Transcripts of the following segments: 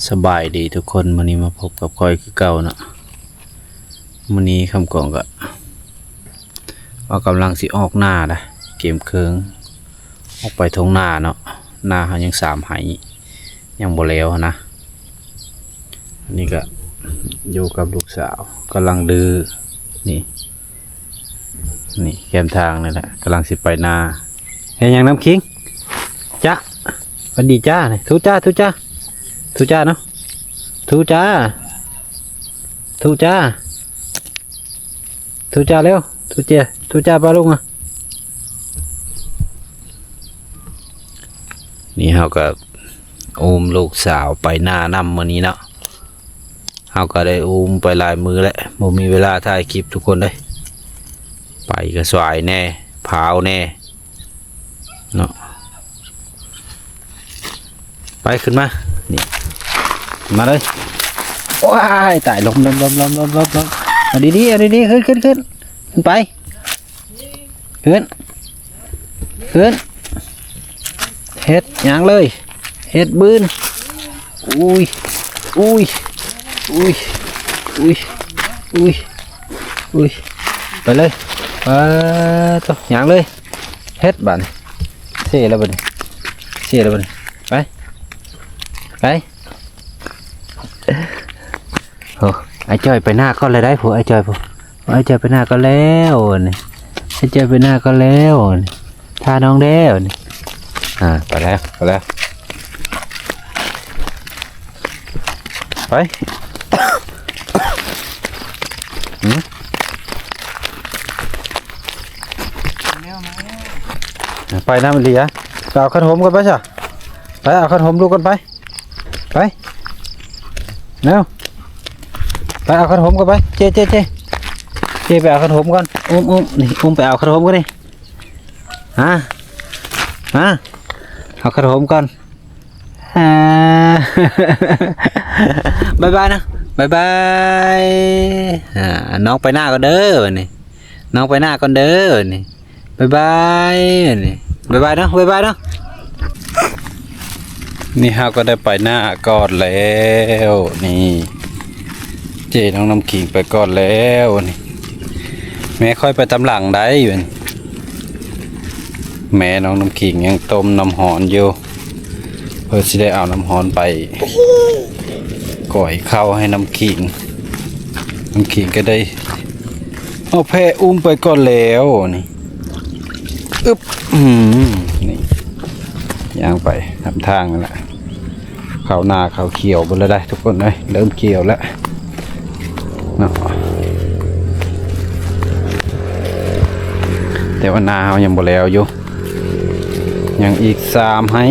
ສະບາຍດີທຸກຄົນ, ມື້ນີ້ມາພົບກັບຂ້ອຍຄືເກົ່າເນາະ. ມື້ນີ້ຄຳກອງກະວ່າກຳລັງຊິອອກນາລະ, ກຽມເຄື່ອງອອກໄປທົ່ງນາເນາະ. ນາເຮົາຍັງສາມໄຮ່ ຍັງບໍ່ແລ້ວຫັ້ນນະ. ອັນນີ້ກະຢູ່ກັບລູກສາວ ກຳລັງດື້. ນີ້ ນີ້ແຄມທາງນີ້ແຫຼະ ກຳລັງຊິໄປນາ. ເຮັດຫຍັງນ້ຳຄິງ? ຈະ ຫວັດດີຈ້າ ທຸຈ້າ ທຸຈ້າ ທຸຈ້າເນາະ ທຸຈ້າ ທຸຈ້າ ທຸຈ້າເລັວ ທຸເຈຍ ທຸຈ້າປ້າລຸງອະ. ນີ້ເຮົາກະອຸ້ມລູກສາວໄປນານຳມື້ນີ້ເນາະ. ເຮົາກໍໄດ້ອຸ້ມໄປຫຼາຍມື້ແລ້ວ ບໍ່ມີເວລາຖ່າຍຄລິບທຸກຄົນເອີຍ. ໄປກະສວາຍແດ່ ພ້າວແດ່ເນາະ. ໄປ ຂຶ້ນມາ ນີ້ ມາເລີຍ. ໂອ້ຍ ຕາຍ ລົ້ມ ລົ້ມ ລົ້ມ ເອົາດີໆ ເອົາດີໆ ຂຶ້ນ ຂຶ້ນ ຂຶ້ນ ຂຶ້ນໄປ. ຂຶ້ນ ຂຶ້ນ ເຮັດຫຍັງເລີຍ ເຮັດບືນ. ອຸ້ຍ ອຸ້ຍ ອຸ້ຍ ອຸ້ຍ ອຸ້ຍ ໄປເລີຍ. ປາໂທ້ ຫຍັງເລີຍ ເຮັດບາດນີ້ ເຊແລ້ວບາດນີ້ ເຊແລ້ວບາດນີ້ ໄປ ໄປ. ໂອ້ ອ້າຍຈ້ອຍໄປນາກ່ອນແລ້ວໄດ໋ ຜູ້ ອ້າຍຈ້ອຍ ຜູ້ ອ້າຍຈ້ອຍໄປນາກ່ອນແລ້ວນີ້ ອ້າຍຈ້ອຍໄປນາກ່ອນແລ້ວນີ້ ຖ້ານ້ອງແລ້ວນີ້. ອ່າ ໄປແລ້ວ ໄປແລ້ວ ໄປ. ຫືມ ໄປນຳອີ່ຫຼີອະ ໄປເອົາຄັນຫົມກ່ອນໄປຊະ ໄປເອົາຄັນຫົມລູກກ່ອນໄປ. ໄປ ເລັວ ໄປເອົາຄັນຫົມກ່ອນໄປ ເຈ້ ເຈ້ ເຈ້ ເຈ້ ໄປເອົາຄັນຫົມກ່ອນ ອຸ້ມ ອຸ້ມ ນີ້ ອຸ້ມໄປເອົາຄັນຫົມກ່ອນນີ້ ຫາ ຫາ ເອົາຄັນຫົມກ່ອນ. ບາຍບາຍນະ ບາຍບາຍ. ອ່າ ນ້ອງໄປນາກ່ອນເດີ ບາດນີ້ ນ້ອງໄປນາກ່ອນເດີ ບາດນີ້. ບາຍບາຍ ນີ້ ບາຍບາຍເນາະ ບາຍບາຍເນາະ. ນີ້ເຮົາກໍໄດ້ໄປນາກ່ອນແລ້ວ ນີ້ ເຈ້ນ້ອງນ້ຳຂີງໄປກ່ອນແລ້ວ ນີ້ ແມ່ຂ້ອຍໄປຕາມຫຼັງໄດ໋. ແມ່ນ້ອງນ້ຳຂີງຍັງຕົ້ມນ້ຳຮ້ອນຢູ່ ເພື່ອຊິໄດ້ເອົານ້ຳຮ້ອນໄປກ່ອຍເຂົ້າໃຫ້ນ້ຳຂີງ. ນ້ຳຂີງກໍໄດ້ເອົາແພອຸ້ມໄປກ່ອນແລ້ວ ນີ້ ອຶບ ອືມ ນີ້ ຍ່າງໄປນຳທາງນັ້ນແຫຼະ ເຂົ້ານາເຂົ້າຂຽວເບິດແລ້ວໄດ໋ທຸກຄົນເອີຍ ເລີ່ມຂຽວແລ້ວເນາະ. ແຕ່ວ່ານາເຮົາຍັງບໍ່ແລ້ວຢູ່ ຍັງອີກສາມໄຮ່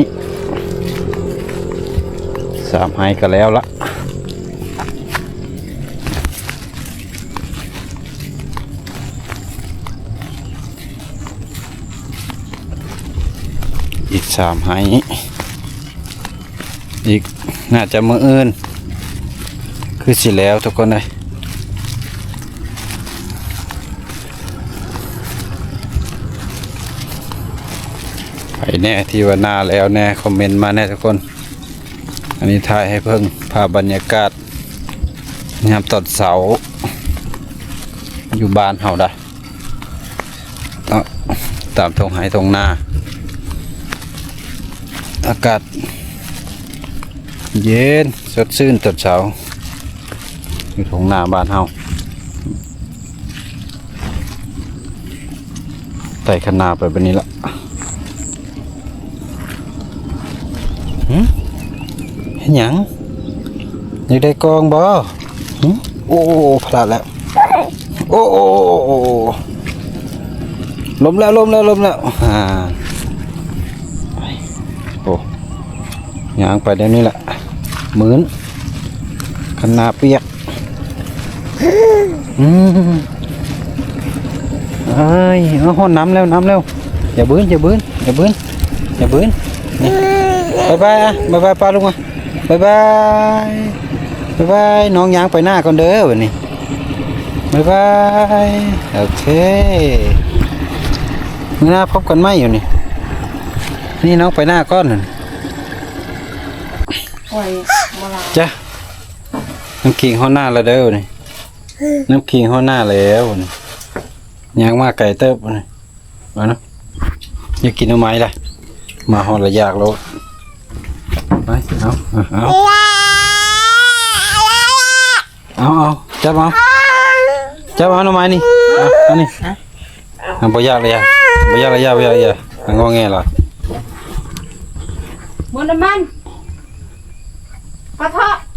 ສາມໄຮ່ກໍແລ້ວລະ. ອີກສາມໄຮ່ ອີກ ໜ້າຈະມື້ອື່ນຄືຊິແລ້ວທຸກຄົນເອີຍ. ໃຜແນ່ທີ່ວ່ານາແລ້ວແນ່ ຄອມເມັນມາແນ່ທຸກຄົນ. ອັນນີ້ຖ່າຍໃຫ້ເບິ່ງພາບບັນຍາກາດຍາມຕອນເຊົ້າຢູ່ບ້ານເຮົາໄດ໋ເນາະ ຕາມທົ່ງໄຮ່ທົ່ງນາ ອາກາດເຢັນສົດຊື່ນຕອນເຊົ້າ ຢູ່ທົ່ງນາບ້ານເຮົາ. ໄຕ່ຄັນນາໄປບາດນີ້ລະ. ຫຶ? ເຮັດຫຍັງ? ຢາກໄດ້ກ່ອງບໍ່? ຫຶ? ໂອ້ ພະລາດແລ້ວ. ໂອ້ ໂອ້ ໂອ້ ໂອ້ ໂອ້ ລົ້ມແລ້ວ ລົ້ມແລ້ວ ລົ້ມແລ້ວ. ອ່າ ໂອ້ ຍ່າງໄປແນວນີ້ລະ ມື່ນ ຄັນນາປຽກ. ອືມ ເອີຍ ເອົາ ຮ້ອນນ້ຳແລ້ວ ນ້ຳແລ້ວ. ຢ່າບືນ ຢ່າບືນ ຢ່າບືນ ຢ່າບືນ. ນີ້ ບາຍບາຍອະ ບາຍບາຍປ້າລຸງອະ. ບາຍບາຍ ບາຍບາຍ. ນ້ອງຍ່າງໄປນາກ່ອນເດີ ບາດນີ້ ບາຍບາຍ. ໂອເຄ ມື້ໜ້າພົບກັນໃໝ່ຢູ່ນີ້. ນີ້ນ້ອງໄປນາກ່ອນ. ໂອ້ຍ ຈ້າ ນ້ຳຂີງຮອດໜ້າແລ້ວເດີນີ້ ນ້ຳຂີງຮອດໜ້າແລ້ວນີ້ ຍ່າງມາໄກເຕີບນີ້ ມາເນາະ ຢາກກິນໜໍ່ໄມ້ລະ ມາຮອດລະຢາກໂລດ ໄປ ເອົາ ເອົາ ເອົາ ເອົາ ຈັບເອົາ ຈັບເອົາໜໍ່ໄມ້ນີ້ ເອົາ ອັນນີ້ ເອົາ ບໍ່ຢາກລະຢາ ບໍ່ຢາກລະຢາ ບໍ່ຢາກລະຢາ ງໍແງລະ ໝົດນ້ຳມັນ ປາເທາະ